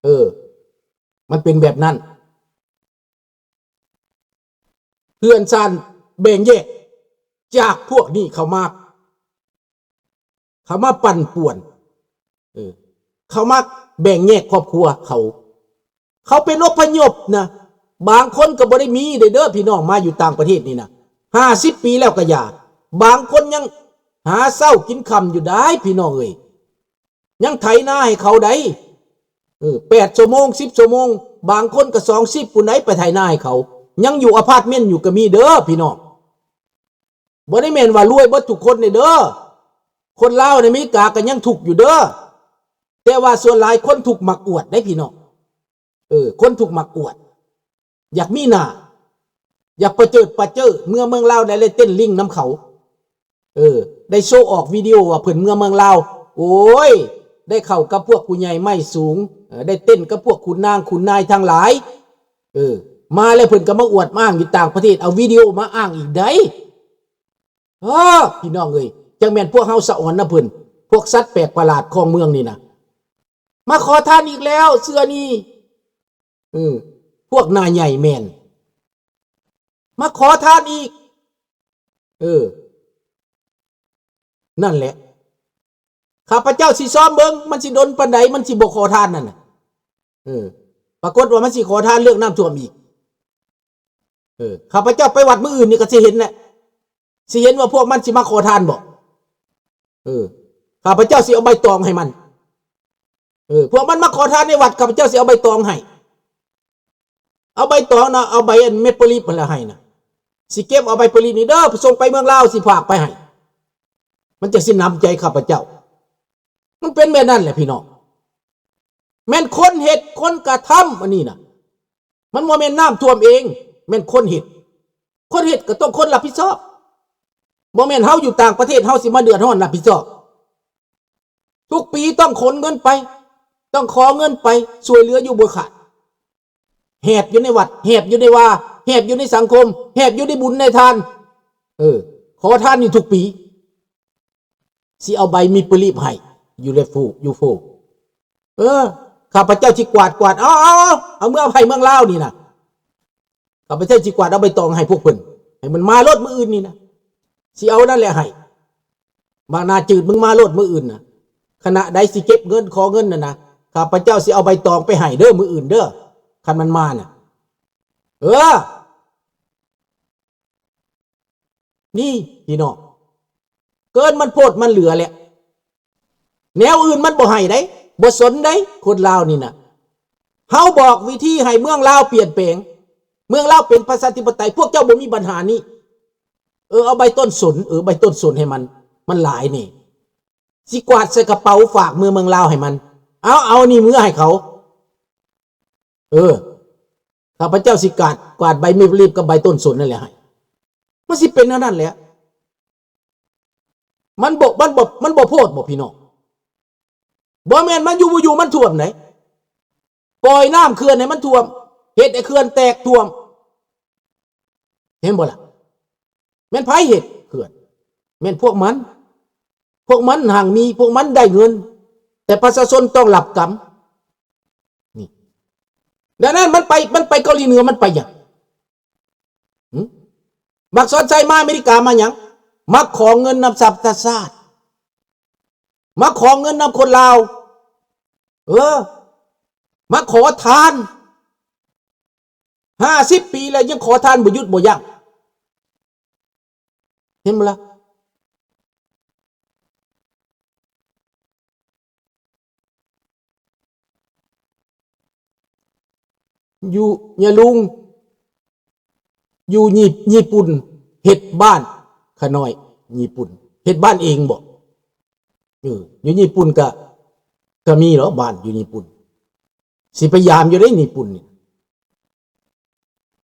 ເອີ ມັນເປັນແບບນັ້ນ. ເຮືອນຊານແບ່ງແຍກຈາກພວກນີ້ເຂົ້າມາ ເຂົ້າມາປັ່ນປ່ວນ ເອີ ເຂົ້າມາແບ່ງແຍກຄອບຄົວເຂົາ. ເຂົາເປັນອົບພະຍົບນະ ບາງຄົນກໍບໍ່ໄດ້ມີເດ້ ເດີພີ່ນ້ອງ ມາຢູ່ຕ່າງປະເທດນີ້ນະ ຫ້າສິບປີແລ້ວກໍຢ່າ ບາງຄົນຍັງຫາເຊົ້າກິນຄ່ຳຢູ່ໄດ໋ ພີ່ນ້ອງເອີຍ. ຍັງໄຖນາໃຫ້ເຂົາໄດ໋ ເອີ ແປດຊົ່ວໂມງ ສິບຊົ່ວໂມງ ບາງຄົນກໍສອງຊິບພຸ້ນໄດ໋ ໄປໄຖນາໃຫ້ເຂົາ ຍັງຢູ່ອາພາດເມັນຢູ່ກໍມີເດີພີ່ນ້ອງ. ບໍ່ໄດ້ແມ່ນວ່າລວຍເບິດທຸກຄົນເດ້ເດີ ຄົນລາວໃນອາເມລິກາກໍຍັງທຸກຢູ່ເດີ ແຕ່ວ່າສ່ວນຫຼາຍຄົນທຸກມັກອວດໄດ໋ພີ່ນ້ອງ. ເອີ ຄົນທຸກມັກອວດ ຢາກມີໜ້າ ຢາກປະເຈີດປະເຈີ ເມືອເມືອງລາວໄດ້ເຕັ້ນລິງນຳເຂົາ ເອີ ໄດ້ໂຊອອກວິດີໂອວ່າເພິ່ນເມືອເມືອງລາວ ໂອ້ຍ ໄດ້ເຂົ້າກັບພວກຜູ້ໃຫຍ່ໄມ້ສູງ ເອີ ໄດ້ເຕັ້ນກັບພວກຂຸນນາງຂຸນນາຍທັງຫຼາຍ ເອີ ມາແລ້ວເພິ່ນກໍມາອວດມາອ້າງຢູ່ຕ່າງປະເທດ ເອົາວິດີໂອມາອ້າງອີກໄດ໋. ເອີ ພີ່ນ້ອງເອີຍ ຈັ່ງແມ່ນພວກເຮົາສະອອນນຳເພິ່ນ ພວກສັດແປກປະຫຼາດຂອງເມືອງນີ້ນະ ມາຂໍທານອີກແລ້ວເທື່ອນີ້ ເອີ ພວກໜ້າໃຫຍ່ແມ່ນ ມາຂໍທານອີກ ເອີ ນັ້ນແຫຼະ ຂ້າພະເຈົ້າຊິຊອມເບິ່ງ ມັນຊິດົນປານໃດ ມັນຊິບໍ່ຂໍທານນັ້ນນະ ເອີ ປາກົດວ່າມັນຊິຂໍທານເລື່ອງນ້ຳຖ້ວມອີກ. ເອີ ຂ້າພະເຈົ້າໄປວັດມື້ອື່ນນີ້ກໍຊິເຫັນແຫຼະ ຊິເຫັນວ່າພວກມັນຊິມາຂໍທານບໍ່ ເອີ ຂ້າພະເຈົ້າຊິເອົາໃບຕອງໃຫ້ມັນ ເອີ ພວກມັນມາຂໍທານໃນວັດ ຂ້າພະເຈົ້າຊິເອົາໃບຕອງໃຫ້ ເອົາໃບຕອງນະ ເອົາໃບອັນເມບເປິລລີບຫັ້ນລະໃຫ້ນະ ຊິເກັບເອົາໃບເປິລລີບນີ້ເດີ ສົ່ງໄປເມືອງລາວ ຊິຝາກໄປໃຫ້ ມັນຈັ່ງຊິໜຳໃຈຂ້າພະເຈົ້າ. ມັນເປັນແບບນັ້ນແຫຼະພີ່ນ້ອງ ແມ່ນຄົນເຮັດຄົນກະທຳ ອັນນີ້ນະ ມັນບໍ່ແມ່ນນ້ຳຖ້ວມເອງ ແມ່ນຄົນເຮັດ ຄົນເຮັດກໍຕ້ອງຄົນຮັບຜິດຊອບ ບໍ່ແມ່ນເຮົາຢູ່ຕ່າງປະເທດເຮົາຊິມາເດືອດຮ້ອນຮັບຜິດຊອບ. ທຸກປີຕ້ອງຂົນເງິນໄປ ຕ້ອງຂໍເງິນໄປ ຊ່ວຍເຫຼືອຢູ່ບໍ່ຂາດ ແຫບຢູ່ໃນວັດ ແຫບຢູ່ໃນວາ ແຫບຢູ່ໃນສັງຄົມ ແຫບຢູ່ໃນບຸນໃນທານ ເອີ ຂໍທານຢູ່ທຸກປີ ຊິເອົາໃບມີບເປິລລີບໃຫ້ ຢູ່ເລຟູ ຢູ່ໂຟ ເອີ ຂ້າພະເຈົ້າຊິກວາດ ກວາດ ເອົາ ເອົາ ເອົາ ເອົາເມືອໄປເມືອງລາວນີ້ນະ ຂ້າພະເຈົ້າຊິກວາດເອົາໃບຕອງໃຫ້ພວກເພິ່ນ ໃຫ້ມັນມາໂລດມື້ອື່ນນີ້ນະ ຊິເອົານັ້ນແຫຼະໃຫ້ ບັກໜ້າຈືດ ມຶງມາໂລດມື້ອື່ນນະ ຂະນະໃດຊິເກັບເງິນ ຂໍເງິນນັ້ນນະ ຂ້າພະເຈົ້າຊິເອົາໃບຕອງໄປໃຫ້ເດີ ມື້ອື່ນເດີ ຄັນມັນມານະ ເອີ. ນີ້ພີ່ນ້ອງ ເກີນມັນໂພດມັນເຫຼືອແຫຼະ ແນວອື່ນມັນບໍ່ໃຫ້ໃດ ບໍ່ສົນໃດ ຄົນລາວນີ້ນະ ເຮົາບອກວິທີໃຫ້ເມືອງລາວປ່ຽນແປງ ເມືອງລາວເປັນປະຊາທິປະໄຕ ພວກເຈົ້າບໍ່ມີບັນຫານີ້ ເອີ ເອົາໃບຕົ້ນສົນ ເອີ ໃບຕົ້ນສົນໃຫ້ມັນ ມັນຫຼາຍນີ້ ຊິກວາດໃສ່ກະເປົາຝາກເມືອເມືອງລາວໃຫ້ມັນ ເອົາ ເອົານີ້ເມືອໃຫ້ເຂົາ ເອີ ຂ້າພະເຈົ້າຊິກວາດ ກວາດໃບເມບລີບກັບໃບຕົ້ນສົນນັ້ນແຫຼະໃຫ້ ມັນຊິເປັນແນວນັ້ນແຫຼະ ມັນບໍ່ ມັນບໍ່ ມັນບໍ່ໂພດບໍ່ພີ່ນ້ອງ ບໍ່ແມ່ນມັນຢູ່ບໍ່ຢູ່ມັນຖ້ວມໃດ ປ່ອຍນ້ຳເຂື່ອນໃຫ້ມັນຖ້ວມ ເຮັດໃຫ້ເຂື່ອນແຕກຖ້ວມ ເຫັນບໍ່ລະ ແມ່ນໃຜເຮັດເຂື່ອນ ແມ່ນພວກມັນ ພວກມັນຮັ່ງມີ ພວກມັນໄດ້ເງິນ ແຕ່ປະຊາຊົນຕ້ອງຮັບກຳ ນີ້ ດັ່ງນັ້ນມັນໄປ ມັນໄປເກົາຫຼີເໜືອ ມັນໄປຫຍັງ ຫຶ ບັກສອນໄຊມາອາເມລິກາມາຫຍັງ ມາຂໍເງິນນຳສະຫະປະຊາຊາດ ມາຂໍເງິນນຳຄົນລາວ ເອີ ມາຂໍທານ ຫ້າສິບປີແລ້ວຍັງຂໍທານບໍ່ຢຸດບໍ່ຢັ້ງ ເຫັນບໍ່ລະ ຢູ່ຍາລຸງ ຢູ່ຍີ່ ຍີ່ປຸ່ນເຮັດບ້ານຂະນ້ອຍຍີ່ປຸ່ນ ເຮັດບ້ານເອງບໍ ເອີ ຢູ່ຍີ່ປຸ່ນກະ ກະມີເນາະ ບ້ານຢູ່ຍີ່ປຸ່ນ ຊິໄປຢາມຢູ່ເດ້ຍີ່ປຸ່ນນີ້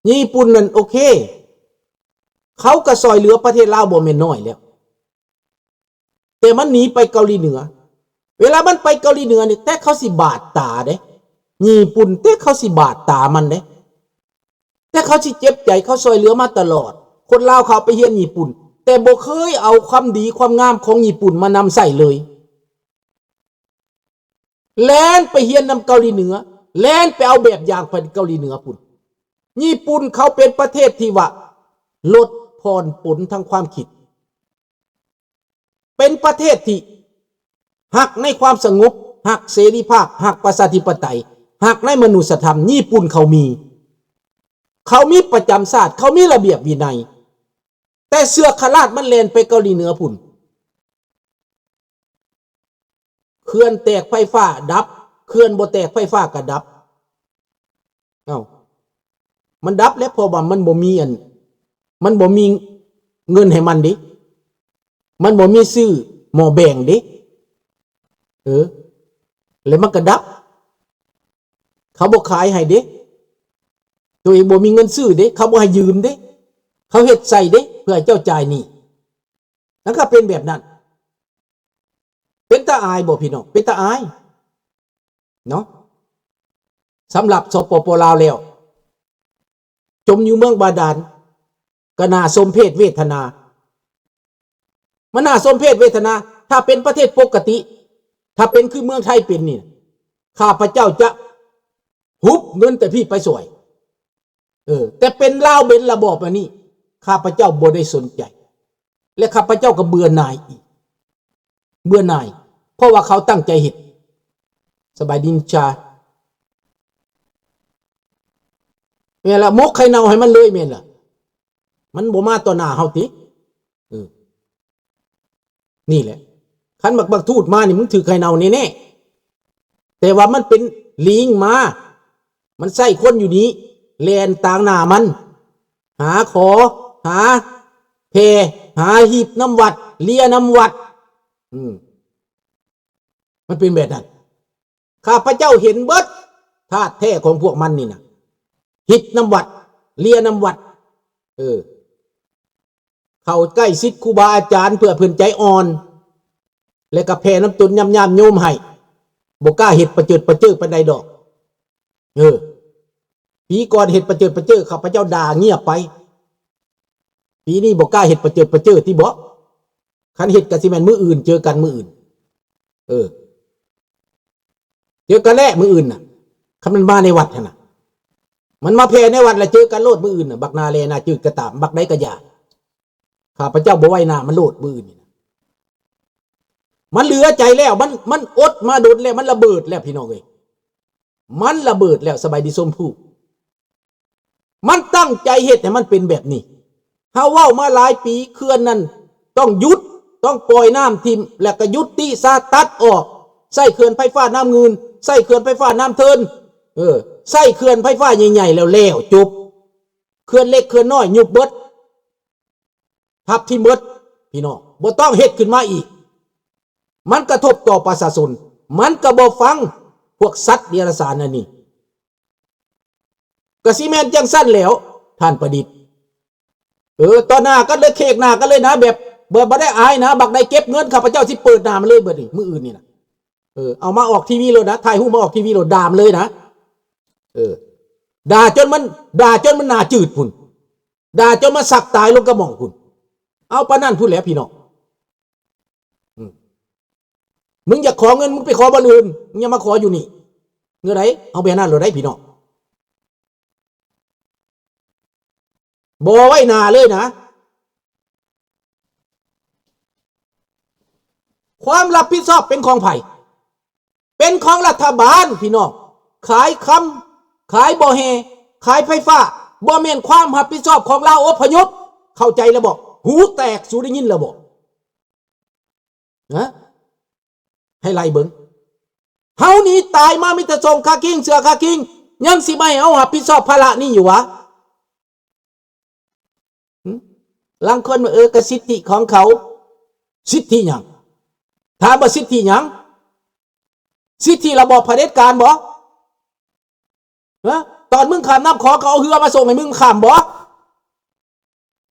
ຍີ່ປຸ່ນນັ້ນໂອເຄ ເຂົາກະຊ່ອຍເຫຼືອປະເທດລາວບໍ່ແມ່ນນ້ອຍແລ້ວ ແຕ່ມັນໜີໄປເກົາຫຼີເໜືອ ເວລາມັນໄປເກົາຫຼີເໜືອນີ້ ແຕ່ເຂົາຊິບາດຕາເດ້ ຍີ່ປຸ່ນ ແຕ່ເຂົາຊິບາດຕາມັນເດ້ ແຕ່ເຂົາຊິເຈັບໃຈ ເຂົາຊ່ອຍເຫຼືອມາຕະຫຼອດ ຄົນລາວເຂົາໄປຮຽນຍີ່ປຸ່ນ ແຕ່ບໍ່ເຄີຍເອົາຄວາມດີຄວາມງາມຂອງຍີ່ປຸ່ນມານຳໃຊ້ເລີຍ ແລ່ນໄປຮຽນນຳເກົາຫຼີເໜືອ ແລ່ນໄປເອົາແບບຢ່າງປະເທດເກົາຫຼີເໜືອພຸ້ນ. ຍີ່ປຸ່ນເຂົາເປັນປະເທດທີ່ວ່າລົດຜ່ອນປົນທາງຄວາມຄິດ, ເປັນປະເທດທີ່ຮັກໃນຄວາມສະຫງົບ, ຮັກເສລີພາບ, ຮັກປະຊາທິປະໄຕ, ຮັກໃນມະນຸດສະທຳ. ຍີ່ປຸ່ນເຂົາມີ, ເຂົາມີປະຈຳຊາດ, ເຂົາມີລະບຽບວິໄນ. ແຕ່ເຊືອກຂະລາດມັນແລ່ນໄປເກົາຫຼີເໜືອພຸ້ນ. ເຂື່ອນແຕກໄຟຟ້າດັບ, ເຂື່ອນບໍ່ແຕກໄຟຟ້າກໍດັບ. ເອົ້າ, ມັນດັບແຫຼະ ເພາະວ່າມັນບໍ່ມີອັນ, ມັນບໍ່ມີເງິນໃຫ້ມັນເດ້, ມັນບໍ່ມີຊື້ໝໍ້ແບງເດ້. ເອີ, ແລ້ວມັນກໍດັບ. ເຂົາບໍ່ຂາຍໃຫ້ເດ້, ໂຕເອງບໍ່ມີເງິນຊື້ເດ້, ເຂົາບໍ່ໃຫ້ຢືມເດ້, ເຂົາເຮັດໃສ່ເດ້ ເພື່ອໃຫ້ເຈົ້າຈ່າຍໜີ້. ມັນກໍເປັນແບບນັ້ນ. ເປັນຕາອາຍບໍ່ພີ່ນ້ອງ? ເປັນຕາອາຍເນາະ. ສຳລັບ ສປປ ລາວ ແລ້ວ, ຈົມຢູ່ເມືອງບາດານ ກໍໜ້າສົມເພດເວທະນາ. ມັນໜ້າສົມເພດເວທະນາ. ຖ້າເປັນປະເທດປົກກະຕິ, ຖ້າເປັນຄືເມືອງໄທເປັນນີ້, ຂ້າພະເຈົ້າຈະຫຸບເງິນແຕ່ພີ້ໄປຊ່ວຍ. ເອີ, ແຕ່ເປັນລາວເປັນລະບອບອັນນີ້, ຂ້າພະເຈົ້າບໍ່ໄດ້ສົນໃຈ ແລະ ຂ້າພະເຈົ້າກໍເບື່ອໜ່າຍອີກ, ເບື່ອໜ່າຍ, ເພາະວ່າເຂົາຕັ້ງໃຈເຮັດ. ສະບາຍດີນະຊາ. ແມ່ນລະ, ໝົກໄຂ່ເນົ່າໃຫ້ມັນເລີຍ, ແມ່ນລະ, ມັນບໍ່ມາຕໍ່ໜ້າເຮົາຕິ. ເອີ, ນີ້ແຫຼະ, ຄັນບັກ, ບັກທູດມານີ້ ມັນຖືກໄຂ່ເນົ່າແນ່ໆ. ແຕ່ວ່າມັນເປັນລີງມາ, ມັນໃຊ້ຄົນຢູ່ນີ້ ແລ່ນຕາງໜ້າມັນ, ຫາຂໍ, ຫາແຜ່, ຫາຮີບນຳວັດ, ເລຍນຳວັດ. ອືມ, ມັນເປັນແບບນັ້ນ. ຂ້າພະເຈົ້າເຫັນເບິດ, ທາດແທ້ຂອງພວກມັນນີ້ນະ, ຮີບນຳວັດ, ເລຍນຳວັດ. ເອີ, ເຂົ້າໃກ້ຊິດຄູບາອາຈານເພື່ອເພິ່ນໃຈອ່ອນ, ແລະ ກໍແຜ່ນ້ຳຕົນຍາມຍາດໂຍມໃຫ້, ບໍ່ກ້າເຮັດປະເຈີດປະເຈີປານໃດດອກ. ເອີ, ປີກ່ອນເຮັດປະເຈີດປະເຈີ, ຂ້າພະເຈົ້າດ່າງຽບໄປ. ປີນີ້ບໍ່ກ້າເຮັດປະເຈີດປະເຈີຕິເບາະ? ຄັນເຮັດກໍຊິແມ່ນມື້ອື່ນ, ເຈີກັນມື້ອື່ນ. ເອີ, ເຈີກັນແຫຼະມື້ອື່ນນະ, ຄັນມັນມາໃນວັດຫັ້ນນະ. ມັນມາແຜ່ໃນວັດລະເຈີກັນໂລດມື້ອື່ນນະ, ບັກໜ້າແລໜ້າຈືດກໍຕາມ, ບັກໃດກໍຢ່າ. ຂ້າພະເຈົ້າບໍ່ໄວ້ໜ້າມັນໂລດມື້ອື່ນນີ້ນະ. ມັນເຫຼືອໃຈແລ້ວ, ມັນ, ມັນອົດມາດົນແລ້ວ, ມັນລະເບີດແລ້ວ ພີ່ນ້ອງເອີຍ. ມັນລະເບີດແລ້ວ. ສະບາຍດີຊົມພູ. ມັນຕັ້ງໃຈເຮັດໃຫ້ມັນເປັນແບບນີ້. ເຮົາເວົ້າມາຫຼາຍປີ, ເຂື່ອນນັ້ນຕ້ອງຢຸດ, ຕ້ອງປ່ອຍນ້ຳຖິ້ມ, ແລ້ວກໍຍຸຕິຊະ, ຕັດອອກ, ໃຊ້ເຂື່ອນໄຟຟ້ານ້ຳງື່ນ, ໃຊ້ເຂື່ອນໄຟຟ້ານ້ຳເທີນ, ເອີ, ໃຊ້ເຂື່ອນໄຟຟ້າໃຫຍ່ໆ ແລ້ວ, ແລ້ວຈົບ. ເຂື່ອນເລັກເຂື່ອນນ້ອຍຍຸບເບິດ, ທັບຖິ້ມເບິດ ພີ່ນ້ອງ, ບໍ່ຕ້ອງເຮັດຂຶ້ນມາອີກ. ມັນກະທົບຕໍ່ປະຊາຊົນ, ມັນກະບໍ່ຟັງພວກສັດເດຍລະສານອັນນີ້. ກະຊິແມ່ນຈັ່ງຊັ້ນແຫຼ້ວ ທ່ານປະດິດ. ເອີ, ຕໍ່ໜ້າກັນເລີຍ, ເຄກໜ້າກັນເລີຍນະ, ແບບ ແບບບໍ່ໄດ້ອາຍນະ, ບັກໃດເກັບເງິນ ຂ້າພະເຈົ້າຊິເປີດໜ້າມັນເລີຍເບິດນີ້ ມື້ອື່ນນີ້ນະ. ເອີ, ເອົາມາອອກທີວີໂລດນະ, ຖ່າຍຮູບມາອອກທີວີໂລດ, ດ່າມັນເລີຍນະ. ເອີ, ດ່າຈົນມັນ, ດ່າຈົນມັນໜ້າຈືດພຸ້ນ, ດ່າຈົນມັນສັກຕາຍລົງກະໝ່ອງພຸ້ນ. ເອົາປານນັ້ນພຸ້ນແຫຼະ ພີ່ນ້ອງ. ອືມ, ມຶງຢາກຂໍເງິນ ມຶງໄປຂໍບ່ອນອື່ນ, ມຶງຢ່າມາຂໍຢູ່ນີ້. ແນວໃດ? ເອົາແບບນັ້ນໂລດໄດ໋ ພີ່ນ້ອງ. ບໍ່ໄວ້ໜ້າເລີຍນະ. ຄວາມຮັບຜິດຊອບເປັນຂອງໃຜ? ເປັນຂອງລັດຖະບານ ພີ່ນ້ອງ. ຂາຍຄຳ, ຂາຍບໍ່ແຮ່, ຂາຍໄຟຟ້າ, ບໍ່ແມ່ນຄວາມຮັບຜິດຊອບຂອງລາວອົບພະຍົບ. ເຂົ້າໃຈແລ້ວບໍ່? ຫູແຕກ, ສູໄດ້ຍິນແລ້ວບໍ່? ຮະ? ໃຫ້ໄລ່ເບິ່ງ. ເຮົາໜີຕາຍມາມີແຕ່ໂສ້ງຄາຄິງ ເສື້ອຄາຄິງ, ຍັງຊິມາໃຫ້ເຮົາຮັບຜິດຊອບພາລະນີ້ຢູ່ຫວາ? ຫຶ? ລາງຄົນວ່າ ເອີ ກະສິດທິຂອງເຂົາ. ສິດທິຫຍັງ? ຖາມວ່າສິດທິຫຍັງ? ສິດທິລະບອບຜະເດັດການບໍ? ຮະ? ຕອນມຶງຂ້າມນ້ຳຂອງ ເຂົາເອົາເຮືອມາສົ່ງໃຫ້ມຶງຂ້າມບໍ?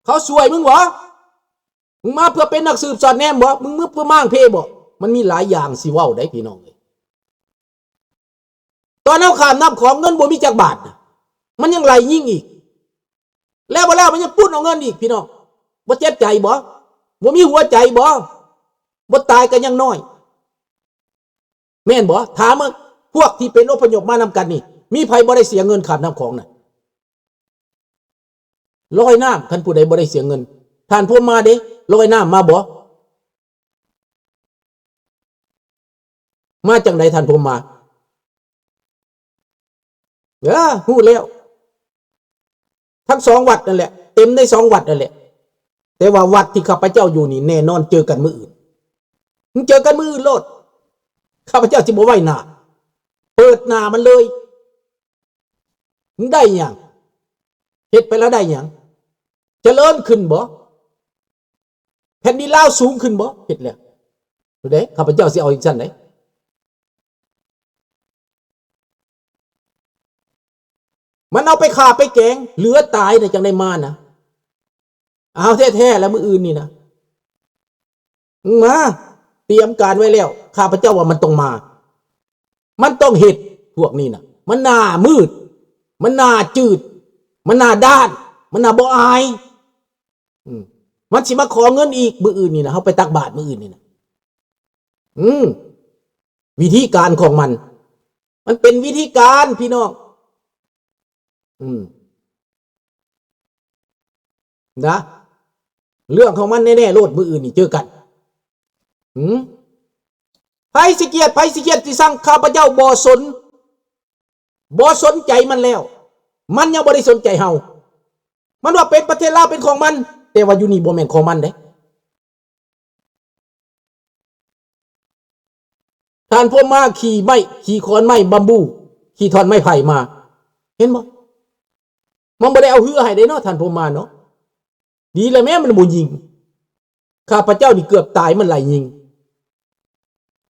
ເຂົາຊ່ວຍມຶງບໍ? ມຶງມາເພື່ອເປັນນັກສືບສອດແນມບໍ? ມຶງມາເພື່ອມ້າງເພບໍ? ມັນມີຫຼາຍຢ່າງຊິເວົ້າໄດ໋ ພີ່ນ້ອງເອີຍ. ຕອນເຮົາຂ້າມນ້ຳຂອງ ເງິນບໍ່ມີຈັກບາດນະ, ມັນຍັງໄລ່ຍິງອີກ. ແລ້ວບໍ່ແລ້ວ ມັນຍັງປຸ້ນເອົາເງິນອີກ ພີ່ນ້ອງ. ບໍ່ເຈັບໃຈບໍ? ບໍ່ມີຫົວໃຈບໍ? ບໍ່ຕາຍກໍຍັງນ້ອຍ. ແມ່ນບໍ່? ຖາມເບິ່ງ ພວກທີ່ເປັນອົບພະຍົບມານຳກັນນີ້ ມີໃຜບໍ່ໄດ້ເສຍເງິນຂ້າມນ້ຳຂອງນະ? ລອຍນ້ຳ ຄັນຜູ້ໃດບໍ່ໄດ້ເສຍເງິນ. ທ່ານພົມມາເດ້ ລອຍນ້ຳມາບໍ່? ມາຈັ່ງໃດທ່ານພົມມາ? ເອີ ຮູ້ແລ້ວ ທັງສອງວັດນັ້ນແຫຼະ ເຕັມໃນສອງວັດນັ້ນແຫຼະ. ແຕ່ວ່າວັດທີ່ຂ້າພະເຈົ້າຢູ່ນີ້ ແນ່ນອນເຈີກັນມື້ອື່ນ. ເຈີກັນມື້ອື່ນໂລດ. ຂ້າພະເຈົ້າຊິບໍ່ໄວ້ໜ້າ ເປີດໜ້າມັນເລີຍ. ໄດ້ຫຍັງ? ເຮັດໄປແລ້ວໄດ້ຫຍັງ? ຈະເລີນຂຶ້ນບໍ່? ແຜ່ນດິນລາວສູງຂຶ້ນບໍ່? ເຮັດແລ້ວເດ້. ຂ້າພະເຈົ້າຊິເອົາຈັ່ງຊັ້ນໃດ. ມັນເອົາໄປຂ້າໄປແກງ ເຫຼືອຕາຍນະ ຈັ່ງໄດ້ມານະ. ເອົາແທ້ໆ ແລ້ວມື້ອື່ນນີ້ນະ ມາ ຕຽມການໄວ້ແລ້ວ. ຂ້າພະເຈົ້າວ່າມັນຕ້ອງມາ ມັນຕ້ອງເຮັດ. ພວກນີ້ນະ ມັນໜ້າມືດ ມັນໜ້າຈືດ ມັນໜ້າດ້ານ ມັນໜ້າບໍ່ອາຍ. ອືມ ມັນຊິມາຂໍເງິນອີກມື້ອື່ນນີ້ນະ ເຮົາໄປຕັກບາດມື້ອື່ນນີ້ນະ. ອືມ ວິທີການຂອງມັນ ມັນເປັນວິທີການພີ່ນ້ອງ. ອືມ ນະ ເລື່ອງຂອງມັນແນ່ໆໂລດ. ມື້ອື່ນນີ້ເຈີກັນ. ຫືມ ໃຜຊິກຽດ ໃຜຊິກຽດຊິຊັງ ຂ້າພະເຈົ້າບໍ່ສົນ ບໍ່ສົນໃຈມັນແລ້ວ. ມັນຍັງບໍ່ໄດ້ສົນໃຈເຮົາ. ມັນວ່າເປັນປະເທດລາວເປັນຂອງມັນ ແຕ່ວ່າຢູ່ນີ້ບໍ່ແມ່ນຂອງມັນເດ້. ທ່ານພົມມາຂີ່ໄມ້ ຂີ່ຂອນໄມ້ບຳບູ ຂີ່ທ່ອນໄມ້ໄຜ່ມາ ເຫັນບໍ່? ມັນບໍ່ໄດ້ເອົາເຮືອໃຫ້ເດ້ເນາະ ທ່ານພົມມາເນາະ. ດີແລ້ວແມ້ມັນບໍ່ຍິງ. ຂ້າພະເຈົ້ານີ້ເກືອບຕາຍ ມັນໄລ່ຍິງ.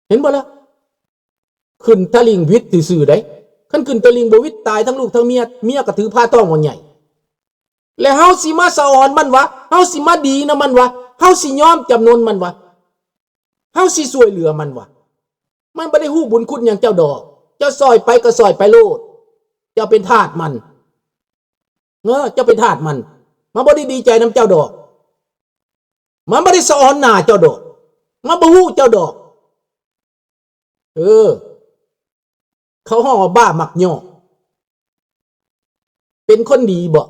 ເຫັນບໍ່ລະ? ຂຶ້ນຕະລິ່ງຫວິດຊື່ໆໃດ໋. ຄັນຂຶ້ນຕະລິ່ງບໍ່ຫວິດ ຕາຍທັງລູກທັງເມຍ. ເມຍກໍຖືພາທ້ອງບັກໃຫຍ່. ແລະເຮົາຊິມາສະອອນມັນວ່າ ເຮົາຊິມາດີນຳມັນວ່າ ເຮົາຊິຍອມຈຳນົນມັນວ່າ ເຮົາຊິຊ່ວຍເຫຼືອມັນວ່າ ມັນບໍ່ໄດ້ຮູ້ບຸນຄຸນຫຍັງເຈົ້າດອກ. ເຈົ້າຊ່ອຍໄປກໍຊ່ອຍໄປໂລດ. ເຈົ້າເປັນທາດມັນ. ເອີ ເຈົ້າເປັນທາດມັນ. ມັນບໍ່ໄດ້ດີໃຈນຳເຈົ້າດອກ. ມັນບໍ່ໄດ້ສະອອນໜ້າເຈົ້າດອກ. ມັນບໍ່ຮູ້ເຈົ້າດອກ. ເອີ ເຂົາຮ້ອງວ່າບ້າມັກຍໍ້. ເປັນຄົນດີບໍ?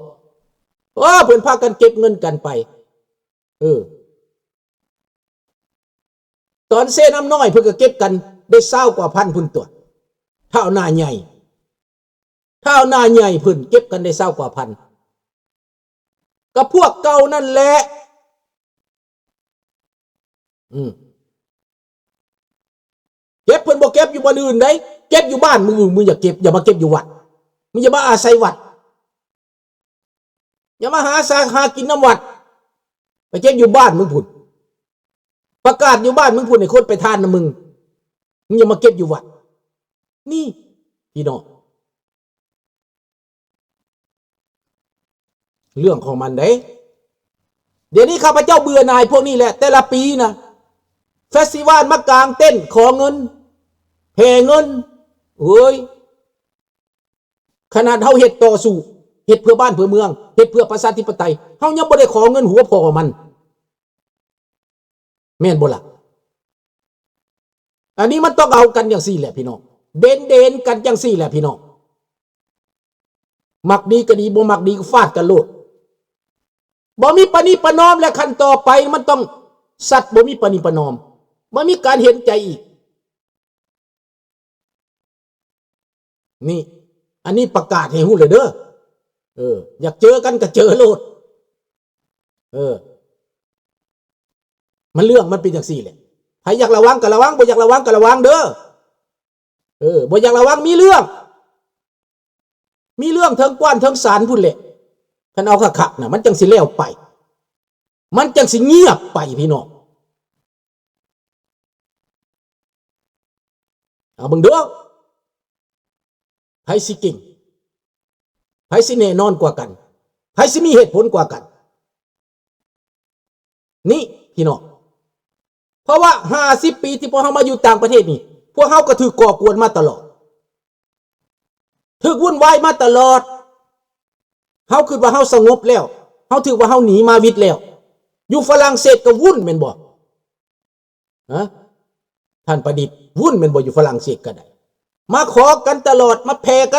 ໂອ້ ເພິ່ນພາກັນເກັບເງິນກັນໄປ. ເອີ ຕອນເຊນ້ຳນ້ອຍເພິ່ນກໍເກັບກັນໄດ້ຊາວກວ່າພັນພຸ້ນຕົວະ. ທ້າວໜ້າໃຫຍ່ ທ້າວໜ້າໃຫຍ່ເພິ່ນເກັບກັນໄດ້ຊາວກວ່າພັນ ກັບພວກເກົ່ານັ້ນແຫຼະ. ອືມ ເກັບ ເພິ່ນບໍ່ເກັບຢູ່ບ່ອນອື່ນໃດ໋ ເກັບຢູ່ບ້ານ. ມຶງ ມຶງຢ່າເກັບ ຢ່າມາເກັບຢູ່ວັດ. ມຶງຢ່າມາອາໄສວັດ. ຢ່າມາຫາສາຫາກິນນຳວັດ. ໄປເກັບຢູ່ບ້ານມຶງພຸ້ນ. ປະກາດຢູ່ບ້ານມຶງພຸ້ນ ໃຫ້ຄົນໄປທານນຳມຶງ. ມຶງຢ່າມາເກັບຢູ່ວັດ. ນີ້ ພີ່ນ້ອງ ເລື່ອງຂອງມັນເດ້. ດຽວນີ້ຂ້າພະເຈົ້າເບື່ອໜ່າຍພວກນີ້ແຫຼະ. ແຕ່ລະປີນະ ເຟສຕິວັນມາກາງເຕັນຂໍເງິນ ແຜ່ເງິນ. ໂອ້ຍ ຂະໜາດເຮົາເຮັດຕໍ່ສູ້ ເຮັດເພື່ອບ້ານເພື່ອເມືອງ ເຮັດເພື່ອປະຊາທິປະໄຕ ເຮົາຍັງບໍ່ໄດ້ຂໍເງິນຫົວພໍ່ມັນ. ແມ່ນບໍ່ລະ? ອັນນີ້ມັນຕ້ອງເອົາກັນຈັ່ງຊີ້ແຫຼະພີ່ນ້ອງ. ເດັນໆກັນຈັ່ງຊີ້ແຫຼະພີ່ນ້ອງ. ມັກດີກໍດີ ບໍ່ມັກດີກໍຟາດກັນໂລດ. ບໍ່ມີປະນີປະນອມ ແລະ ຂັ້ນຕໍ່ໄປມັນຕ້ອງ ສັດ ບໍ່ມີປະນີປະນອມ ບໍ່ມີການເຫັນໃຈອີກ. ນີ້ ອັນນີ້ປະກາດໃຫ້ຮູ້ເລີຍເດີ. ເອີ ຢາກເຈີກັນກໍເຈີໂລດ. ເອີ ມັນເລື່ອງມັນເປັນຈັ່ງຊີ້ແຫຼະ. ໃຜຢາກລະວັງກໍລະວັງ ບໍ່ຢາກລະວັງກໍລະວັງເດີ. ເອີ ບໍ່ຢາກລະວັງມີເລື່ອງ ມີເລື່ອງເທິງກວານເທິງສານພຸ້ນແຫຼະ. ຄັນເອົາຄັກໆນະ ມັນຈັ່ງຊິແລ້ວໄປ ມັນຈັ່ງຊິງຽບໄປພີ່ນ້ອງ. ເອົາເບິ່ງດູ ໃຜຊິເກັ່ງ ໃຜຊິແນ່ນອນກວ່າກັນ ໃຜຊິມີເຫດຜົນກວ່າກັນ. ນີ້ພີ່ນ້ອງ ເພາະວ່າຫ້າສິບປີທີ່ພວກເຮົາມາຢູ່ຕ່າງປະເທດນີ້ ພວກເຮົາກໍຖືກກໍ່ກວນມາຕະຫຼອດ ຖືກວຸ້ນວາຍມາຕະຫຼອດ. ເຮົາຄິດວ່າເຮົາສະຫງົບແລ້ວ ເຮົາຖືກວ່າເຮົາໜີມາວິດແລ້ວ. ຢູ່ຝຣັ່ງເສດກໍວຸ້ນແມ່ນບໍ່? ຮະ ທ່ານປະດິດ ວຸ້ນແມ່ນບໍ່? ຢູ່ຝຣັ່ງເສດກໍໄດ້ ມາຂໍກັນຕະຫຼອດ ມາແຜ່ກັນ